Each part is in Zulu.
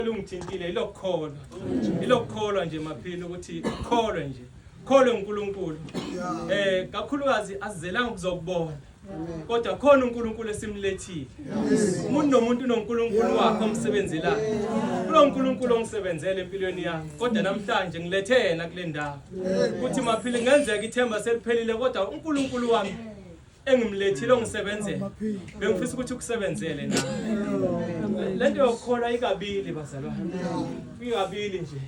Ungithintile ilokukholwa. Ilokukholwa nje maphila ukuthi ukholwe nje. Kholwe uNkulunkulu. Kakhulukazi asizelanga ukuzokubona. Kodwa khona uNkulunkulu esimlethile. Umuntu nomuntu unoNkulunkulu wakhe omsebenzelayo. Kulo uNkulunkulu ongisebenzele empilweni yami. Kodwa namhlanje ngilethe yena kule ndawo. Kuthi maphile ngenzeka ithemba seliphelile kodwa uNkulunkulu wami engimlethile ongisebenzele bengifisa ukuthi ukusebenzele na lento yokukholwa ikabili bazalwane ikabili nje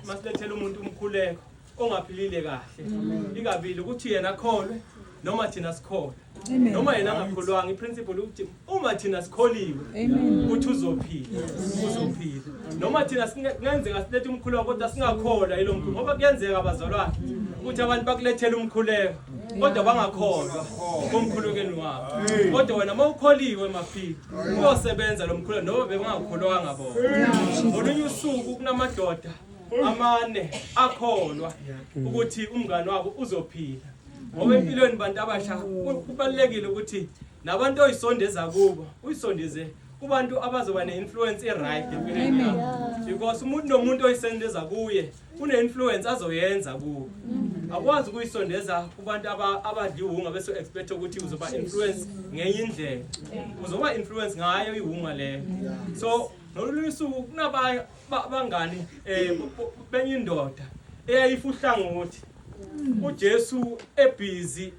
masilethele umuntu umkhuleko ongaphilile kahle ikabili ukuthi yena akholwe noma thina sikholwe noma yena angakholwanga iprinciple ukuthi uma thina sikholiwe ukuthi uzophila uzophila noma thina kungenzeka silethe umkhuleko kodwa singakholwa yilo mkhuleko ngoba kuyenzeka bazalwane ukuthi abantu bakulethela umkhuleko kodwa bangakholwa komkhulekweni wabo kodwa wena uma ukholiwe maphila uyosebenza lo mkhuleko noma bebangakholwanga bona. Ngolunye usuku kunamadoda amane akholwa ukuthi umngane wabo uzophila ngoba empilweni bantu abasha kubalulekile ukuthi nabantu oyisondeza kubo uyisondeze kubantu abazoba ne-influence e-right empilweni yakho because umuntu nomuntu oyisondeza kuye une-influence azoyenza kuwo. Akwazi ukuyisondeza kubantu abadla iwunga bese expect ukuthi uzoba influence ngenye indlela. Uzoba influence ngayo iwunga leyo. So ngolunye usuku kunabanye abangani benye indoda eyayifa uhlangothi. uJesu ebhizi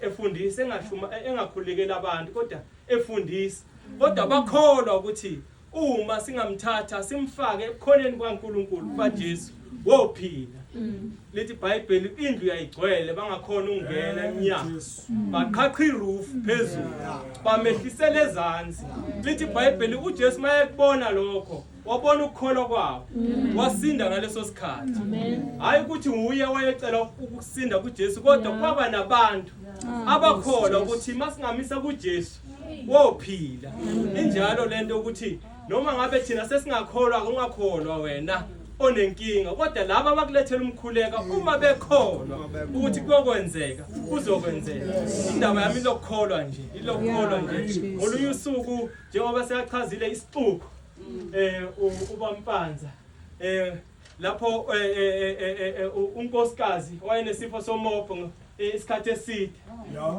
efundisa engashuma engakhulekela abantu kodwa efundisa kodwa bakholwa ukuthi uma singamthatha simfake ebukhoneni bukaNkulunkulu bukaJesu wophila. Lithi iBhayibheli indlu yayigcwele bangakhona ukungena emnyango baqhaqha iroof phezulu bamehlisela ezansi. Lithi iBhayibheli uJesu mayekubona lokho wabona ukukholwa kwabo wasinda ngaleso sikhathi. Hayi ukuthi nguye wayecela ukusinda kuJesu kodwa kwaba nabantu abakholwa ukuthi masingamisa kuJesu wophila. Injalo lento ukuthi noma ngabe thina sesingakholwa ungakholwa wena onenkinga kodwa laba abakulethela umkhuleka uma bekholwa ukuthi kuyokwenzeka kuzokwenzeka. Indaba yami ilokukholwa nje ilokukholwa nje. Ngolunye usuku njengoba seyachazile isixuku uBampanza lapho unkosikazi wayenesifo somopho isikhathi eside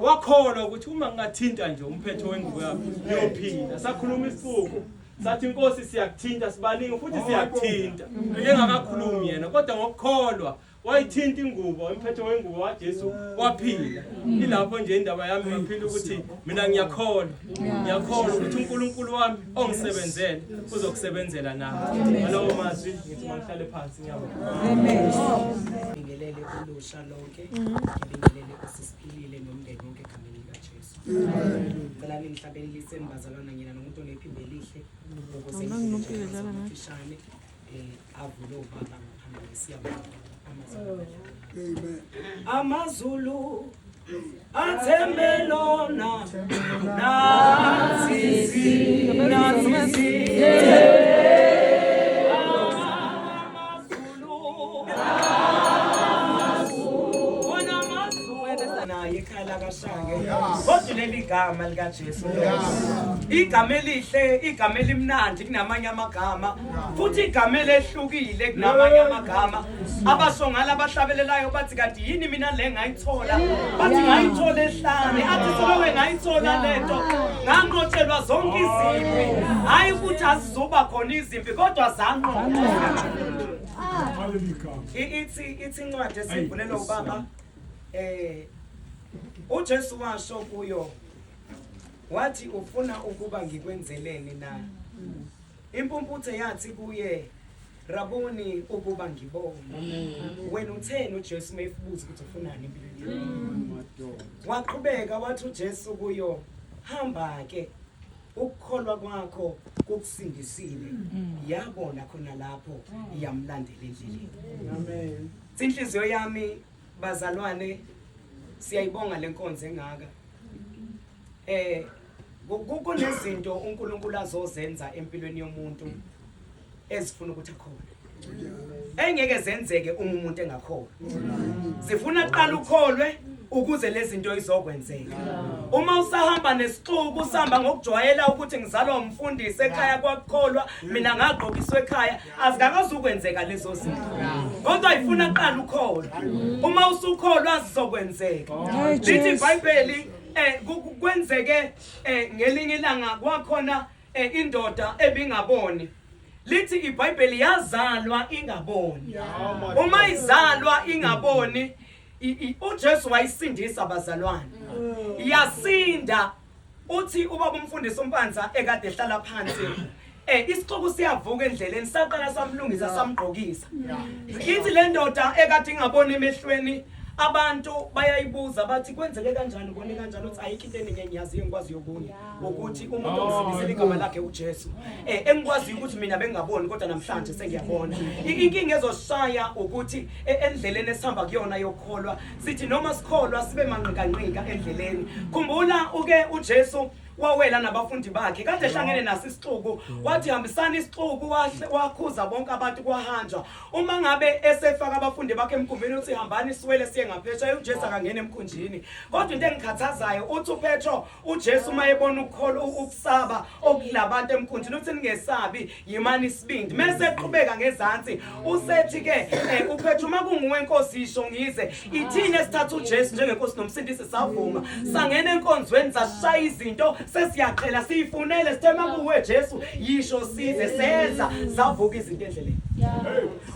wakholwa ukuthi uma ngingathinta nje umphetho wengubo yami ngiyophila. Sakhuluma isixuku sathi inkosi siyakuthinta sibaningi futhi siyakuthinta engakakhulumi yena kodwa ngokukholwa wayithinta ingubo umphetho wengubo waJesu waphila. Ilapho nje indaba yami ngaphila ukuthi mina ngiyakholwa ngiyakholwa ukuthi uNkulunkulu wami ongisebenzele uzokusebenzela nawe. Ngalowo mazwi ngithi mangihlale phansi ngiyabonga. Amen. Ngibingelele ulusha lonke, ngibingelele usisiphilile nomndeni wonke egameni likaJesu. Ngicela ningihlabelelise bazalwana ngina nomuntu onephimbo elihle ukuze ngifishane avule ubaba ngaphambili siyabonga. Amazulu. Amen. Amazulu athembe lona nathi nathi naye ekhaya lakaShange kodwa leli gama likaJesu igama elihle igama elimnandi kunamanye amagama futhi igama elehlukile kunamanye amagama. Abasho ngala abahlabelelayo bathi kanti yini mina le ngayithola bathi ngayithola ehlane athi soloke ngayithola lento nganqotshelwa zonke izimpi hayi ukuthi azizoba khona izimpi kodwa zanqotshwa. Ithi incwadi esivulelwa ubaba uJesu washo kuyo wathi ufuna ukuba ngikwenzeleni na? Impumputhe yathi kuye Rabuni ukuba ngibone. Wena utheni uJesu mayefubuza ukuthi ufunani empilweni yakho? Waqhubeka wathi uJesu kuyo hamba ke ukukholwa kwakho kukusindisile. Yabona khona lapho yamlandela endleleni. Amen. Inhliziyo yami bazalwane siyayibonga lenkonzo engaka. Kunezinto uNkulunkulu azozenza empilweni yomuntu ezifuna ukuthi akholwe. Engeke zenzeke uma umuntu engakholwa. Zifuna aqala ukholwe Ukuze lezi zinto izokwenzeka. Uma usahamba nesixuku usahamba ngokujwayela ukuthi ngizalwa umfundisi ekhaya kwakukholwa mina ngagqokiswa ekhaya azikakazukwenzeka lezo zinto. Kodwa ifuna qala ukholwa. Uma usukholwa zizokwenzeka. Lithi iBhayibheli kwenzeke ngelinye ilanga kwakhona indoda ebingaboni. Lithi iBhayibheli yazalwa ingaboni. Uma izalwa ingaboni uJesu wayisindisa abazalwane. Yasinda uthi ubaba umfundisi uMpanza ekade ehlala phansi isixuku siyavuka endleleni saqala samlungisa samgqokisa. Ithi le ndoda ekade ingaboni emehlweni abantu bayayibuza bathi kwenzeke kanjani ubone kanjani uthi ayikho into eningi engiyaziyo engikwaziyo kunye ukuthi umuntu ongisindisile igama lakhe uJesu engikwaziyo ukuthi mina bengingaboni kodwa namhlanje sengiyabona. Inkinga ezoshaya ukuthi endleleni esihamba kuyona yokukholwa sithi noma sikholwa sibe manqikanqika endleleni. Khumbula uke uJesu wawela nabafundi bakhe kade ehlangene naso isixuku wathi hambisani isixuku wakhuza bonke abantu kwahanjwa. Uma ngabe esefaka abafundi bakhe emkhumbini uthi hambani siwele siye ngaphesheya uJesu akangena emkhunjini. Kodwa into engikhathazayo uthi uPetro uJesu uma ebona ukukholwa ukusaba okulabantu emkhunjini uthi ningesabi yimani isibindi. Mese eqhubeka ngezansi usethi ke uPetro uma kunguwe Nkosi isho ngize. Ithini esithatha uJesu njengenkosi nomsindisi savuma. Sangena enkonzweni sashaya izinto sesiyaqhela siyifunele sithe makuwe Jesu yisho size senza zavuka izinto endleleni.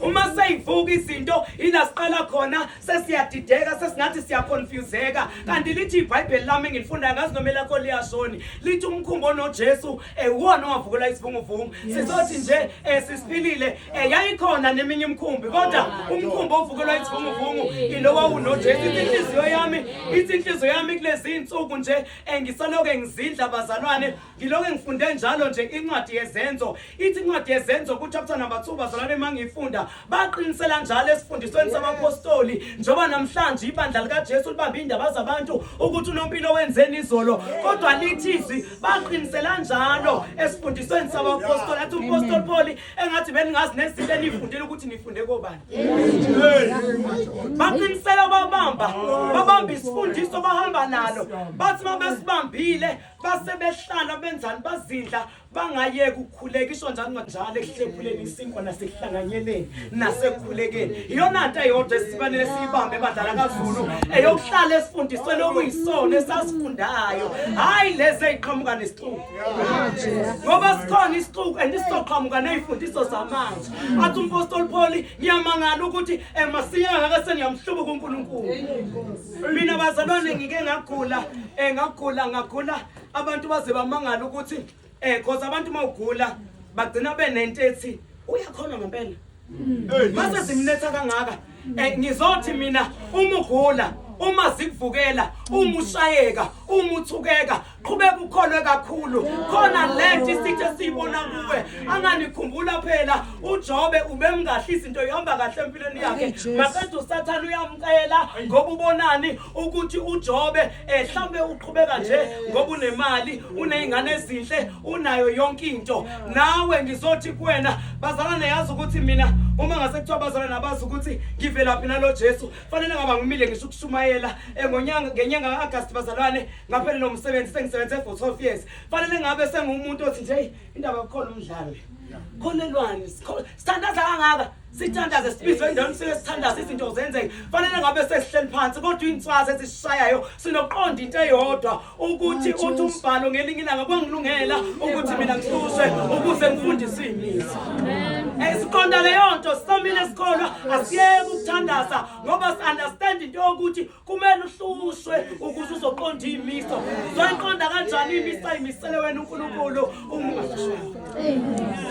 Uma seyivuka izinto ila siqala khona sesiyadideka sesingathi siyaconfuseka kanti lithi iBhayibheli lami engilifundayo ngazi noma elakho liyashoni lithi umkhumbi onoJesu uwona owavukela isivunguvungu. Sizothi nje sisiphilile yayikhona neminye imikhumbi kodwa umkhumbi ovukelwa isivunguvungu ilowa unoJesu. Ithi inhliziyo yami, ithi inhliziyo yami kulezi insuku nje ngisaloke ngizindla bazalwane ngiloke ngifunde njalo nje incwadi yezenzo. Ithi incwadi yezenzo ku chapter number 2 bazalwane mangiyifunda baqinisela njalo esifundisweni sabapostoli njengoba namhlanje ibandla likaJesu libamba indaba zabantu ukuthi unompilo wenzeni izolo kodwa lithi izwi baqinisela njalo esifundisweni sabapostoli. Athi umpostoli Paul engathi beningazi nezinto enifundile ukuthi nifunde kobani. Baqinisela babamba babamba isifundiso bahamba nalo bathi mabesibambile base behlala benzani bazindla bangayeka ukukhuleka isho njalo njalo ekuhlephuleni isinkwa nasekuhlanganyeleni nasekukhulekeni. Iyona nto eyodwa esifanele siyibambe ebandla lakaZulu eyokuhlala esifundisweni okuyisona esasifundayo hayi lezi eziqhamuka nesixuku ngoba sikhona isixuku and sizoqhamuka nezifundiso zamanje. Athi umpostoli Paul ngiyamangala ukuthi masinya kangaka seniyamhlubuka uNkulunkulu. Mina bazalwane ngike ngagula ngagula ngagula abantu baze bamangala ukuthi cause abantu mawugula bagcina benento ethi uyakhona ngempela. Mase simletha kangaka ngizothi mina uma ugula uma zikuvukela uma ushayeka uma uthukeka qhubeka ukholwe kakhulu khona lento isithe esiyibona kuwe anganikhumbula phela uJobe ubemngahle izinto ihamba kahle empilweni yakhe maqeda uSathane uyamcela ngoba ubonani ukuthi uJobe mhlambe uqhubeka nje ngoba unemali unezingane ezinhle unayo yonke into. Nawe ngizothi kuwena bazalwane yazi ukuthi mina uma ngase kuthiwa bazalwane abazi ukuthi ngivelaphi nalo Jesu fanele ngaba ngimile ngisho ukushumayela ngonyaka ngenyanga kaAugust bazalwane ngaphelele umsebenzi sengisebenze for 12 years fanele ngabe sengumuntu othi nje indaba yokukhona umdlalo kholelwani sithandaza kangaka sithandaze sibizwe endaweni sike sithandaze izinto zenzeke fanele ngabe sesihleli phansi kodwa inswazi ezisishayayo sinoqonda into eyodwa ukuthi uthi umbhalo ngelinye ilanga kwangilungela ukuthi mina ngihlushwe ukuze ngifundise imiso. Siqonda leyo nto sisamile sikholwa asiyeke ukuthandaza ngoba si-understand into yokuthi kumele uhlushwe ukuze uzoqonda imiso. Uzoyiqonda kanjani imiso ayimisele wena uNkulunkulu uma ungahlushwanga?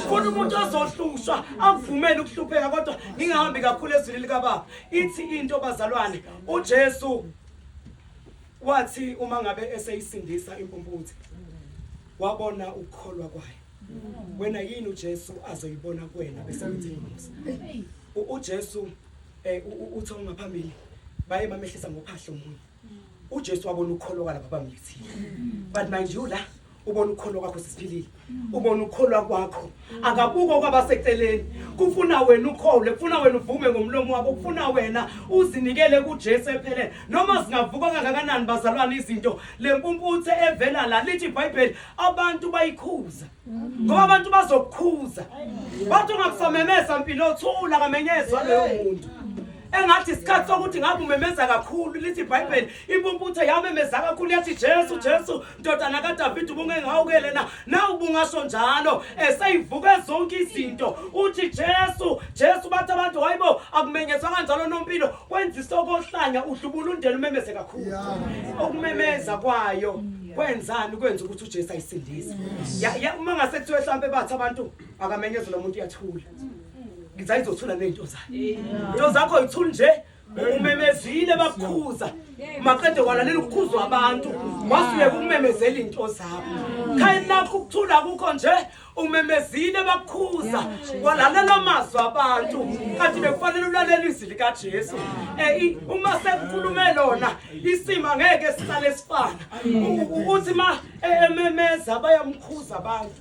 Funa umuntu ozohlushwa akuvumele ukuhlupheka kodwa ngingahambi kakhulu ezwini likaBaba. Ithi into bazalwane uJesu wathi uma ngabe eseyisindisa impumputhe wabona ukukholwa kwayo. Wena yini uJesu azoyibona kuwena bese uthi umusa? uJesu uthi ongaphambili baye bamehlisa ngophahla omunye. uJesu wabona ukukholwa kwalabo abamlethile. But mind you la ubona ukukholwa kwakho sisiphilile. Ubona ukukholwa kwakho. Akabuko kwabaseceleni. Kufuna wena ukholwe, kufuna wena uvume ngomlomo wakho, kufuna wena uzinikele kuJesu ephelele. Noma singavuka kangakanani bazalwane izinto, le mpumputhe evela la lithi iBhayibheli abantu bayikhuza. Ngoba abantu bazokukhuza. Bathi ungakusamemeza mpilo thula kamenyezwa loyo muntu. Engathi isikhathi sokuthi ngabe umemeza kakhulu lithi iBhayibheli impumputhe yamemeza kakhulu yathi Jesu Jesu ndodana kaDavid ubungengihawukele na na ubungasho njalo eseyivuke zonke izinto uthi Jesu Jesu bathi abantu hayibo akumenyezwa kanjalo nompilo kwenza isokohlanya udlubula undela umemeze kakhulu ukumemeza kwayo kwenzani kwenza ukuthi uJesu ayisindise ya uma ngase kuthiwe mhlambe bathi abantu akamenyezwe lo muntu uyathula ngithi ayizothula nezinto zakhe into zakho yithula nje umemezile bakukhuza maqede walalela ukukhuzwa abantu wasuke ukumemezela into zakho khayeni lakho ukuthula kukho nje umemezile bakukhuza walalela amazwi abantu kanti bekufanele ulalele izwi likaJesu eh uma sekukhulume lona isimo ngeke sihlale sifana uthi ma ememeza bayamkhuza abantu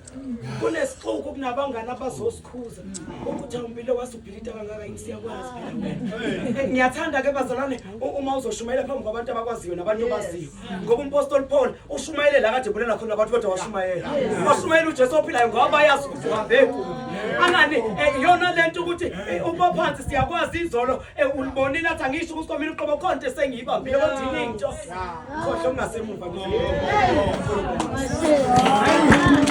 kunesixuku kunabangani abazosikhuza ukuthi awumpilo wasubhilita kangaka yini siyakwazi phela eh, ngiyathanda ke bazalwane uma uzoshumayela phambi kwabantu abakwaziyo nabantu obaziyo ngoba umpostoli Paul ushumayele la kade bulela khona abantu kodwa washumayela washumayela uJesu ophilayo ngoba bayazi ukuthi uhambe kuphi angani eh, iyona lento ukuthi eh, uba phansi siyakwazi izolo ulibonile athi angisho ukuthi kwamina uqobo khonto esengiyibambile kodwa into khohlwa kungasemuva.